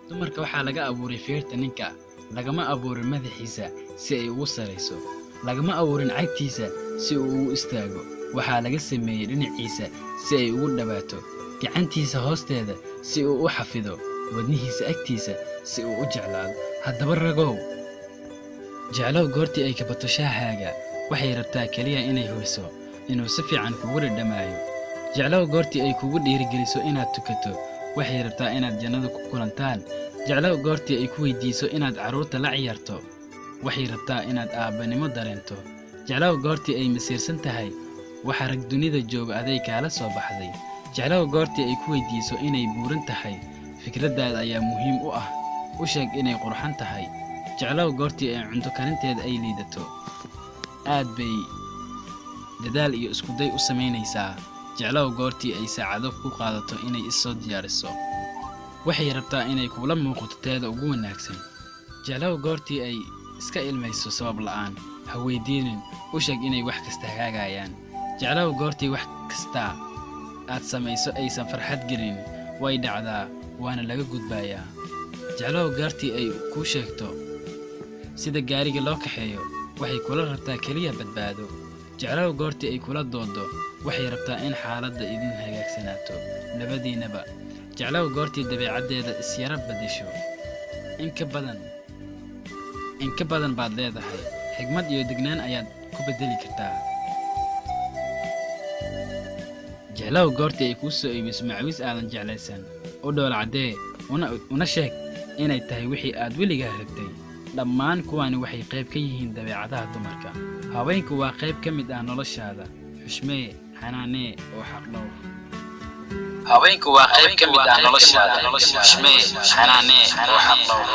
Dumarka waxaa laga abuuray feerta ninka, lagama abuurin madaxiisa si ay ugu sarayso, lagama abuurin cagtiisa si uu ugu istaago. Waxaa laga sameeyey dhinaciisa si ay ugu dhawaato, gacantiisa hoosteeda si uu u xafido, wadnihiisa agtiisa si uu u jeclaado. Haddaba ragow, jeclow goortii ay kabato shaahaaga, waxay rabtaa keliya inay hubiso inuu si fiican kugu dhadhamaayo. Jeclow goortii ay kugu dhiirigeliso inaad tukato, waxay rabtaa inaad jannada ku kulantaan. Jeclow goortii ay ku weydiiso inaad carruurta la ciyaarto, waxay rabtaa inaad aabbanimo dareento. Jeclow goortii ay masiirsan tahay, waxa rag dunida jooga aday kaala soo baxday. Jeclow goortii ay ku weydiiso inay buuran tahay, fikraddaada ayaa muhiim u ah, u sheeg inay qurxan tahay. Jeclow goortii ay cunto karinteeda ay liidato, aad bay dadaal iyo iskuday u samaynaysaa. Jeclow goortii ay saacado ku qaadato inay is soo diyaariso, waxay rabtaa inay kula muuqato teeda ugu wanaagsan. Jeclow goortii ay iska ilmayso sabab la'aan, ha weydiinin, u sheeg inay wax kasta hagaagayaan. Jeclow goortii wax kasta aad samayso aysan farxad gelin, way dhacdaa, waana laga gudbayaa. Jeclow goortii ay kuu sheegto sida gaariga loo kaxeeyo, waxay kula rabtaa keliya badbaado. Jeclow goortii ay kula doodo, waxay rabtaa in xaaladda idin hagaagsanaato labadiinaba. Jeclow goortii dabeecaddeeda isyara beddesho, in ka badan in ka badan baad leedahay, xigmad iyo degnaan ayaad ku beddeli kartaa. Jeclow goortii ay kuu soo iibiso macwiis aadan jeclaysan, u dhoola caddee, una sheeg inay tahay wixii aad weligaa rabtay. Dhammaan kuwani waxay qayb ka yihiin dabeecadaha dumarka. Haweenku waa qayb ka mid ah noloshaada. Xushmee, xanaanee oo xaq dhowr. Haweenku waa qayb ka mid ah noloshaada. Xushmee, xanaanee oo xaq dhowr.